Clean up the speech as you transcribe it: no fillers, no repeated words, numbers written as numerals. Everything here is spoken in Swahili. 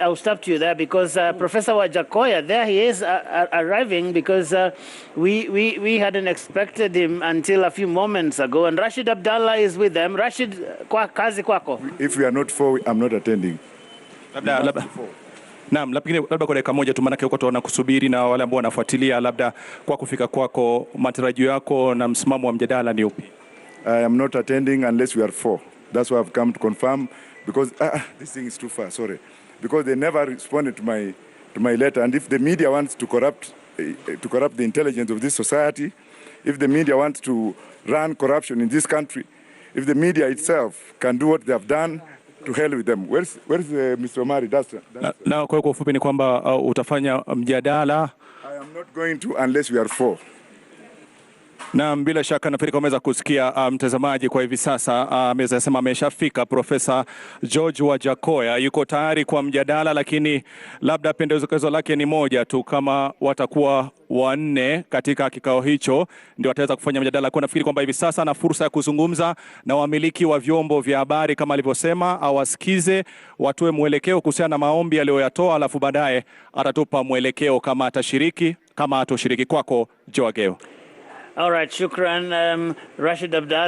I'll stop you there because Professor Wajackoyah, there he is arriving because we hadn't expected him until a few moments ago. And Rashid Abdallah is with them. Rashid, kwa kazi kwako. If we are not four, I'm not attending. Labda naam, pengine labda kwa dakika moja tu, maanake huko tunaona kusubiri na wale ambao wanafuatilia, labda kwa kufika kwako, matarajio yako na msimamo wa mjadala ni upi? I am not attending unless we are four. That's why I've come to confirm because this thing is too far. Sorry, because they never responded to my letter. And if the media wants to corrupt the intelligence of this society, if the media wants to run corruption in this country, if the media itself can do what they have done, to hell with them. Where's Mr. Omari? That's Na kwa hiyo kwa ufupi ni kwamba utafanya mjadala. I am not going to unless we are four. Na bila shaka nafikiri umeweza kusikia mtazamaji, kwa hivi sasa ameweza sema ameshafika Profesa George Wajackoyah, yuko tayari kwa mjadala, lakini labda pendekezo lake ni moja tu, kama watakuwa wanne katika kikao hicho ndio wataweza kufanya mjadala. Kwa nafikiri kwamba hivi sasa ana fursa ya kuzungumza na wamiliki wa vyombo vya habari kama alivyosema, awasikize, watoe mwelekeo kuhusiana na maombi aliyoyatoa, alafu baadaye atatupa mwelekeo kama atashiriki, kama hatoshiriki. Kwako Joageo. All right, shukran, Rashid Abdallah.